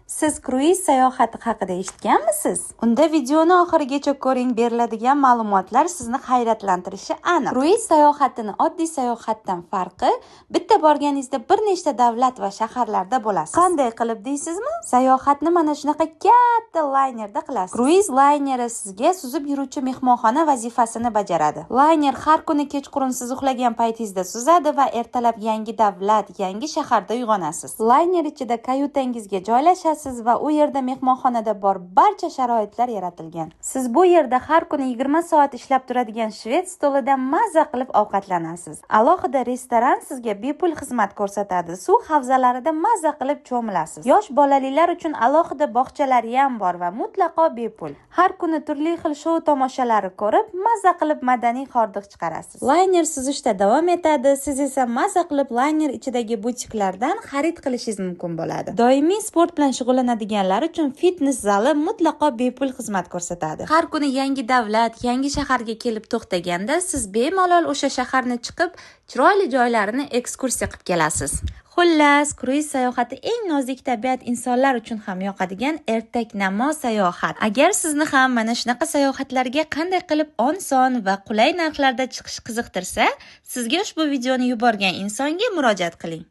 Siz kruiz sayohati haqida eshitganmisiz? Unda videoni oxirigacha ko'ring, beriladigan ma'lumotlar sizni hayratlantirishi aniq. Kruiz sayohatini oddiy sayohatdan farqi, bitta borganingizda bir nechta davlat va shaharlarda bo'lasiz. Qanday qilib deysizmi? Sayohatni mana shunaqa katta laynerda qilasiz. Kruiz layneri sizga suzib yuruvchi mehmonxona vazifasini bajaradi. Layner har kuni kechqurun siz uxlagan paytingizda suzadi va ertalab yangi davlat, yangi shaharda uyg'onasiz. Layner ichida kayutangizga joylashasiz va u yerda mehmonxonada bor barcha sharoitlar yaratilgan. Siz bu yerda har kuni 20 soat ishlab turadigan shved stolida maza qilib ovqatlanasiz. Alohida restoran sizga bepul xizmat ko'rsatadi. Suv havzalarida maza qilib cho'milasiz. Yosh bolalilar uchun alohida bog'chalari ham bor va mutlaqo bepul. Har kuni turli xil shou tomoshalari ko'rib, maza qilib madaniy hordiq chiqarasiz. Layner suzishda davom etadi. Siz esa maza qilib layner ichidagi butiklardan xarid qilishingiz mumkin bo'ladi. Doimiy sport bilan shug'ullanadiganlar uchun fitness zali mutlaqo bepul xizmat ko'rsatadi. Har kuni yangi davlat, yangi shaharga kelib to'xtaganda siz bemalol o'sha shaharni chiqib, chiroyli joylarini ekskursiya qilib kelasiz. Xullas, kruiz sayohati eng nozik tabiat insonlar uchun ham yoqadigan ertaknamo sayohat. Agar sizni ham mana shunaqa sayohatlarga qanday qilib oson va qulay narxlarda chiqish qiziqtirsa, sizga ushbu videoni yuborgan insonga murojaat qiling.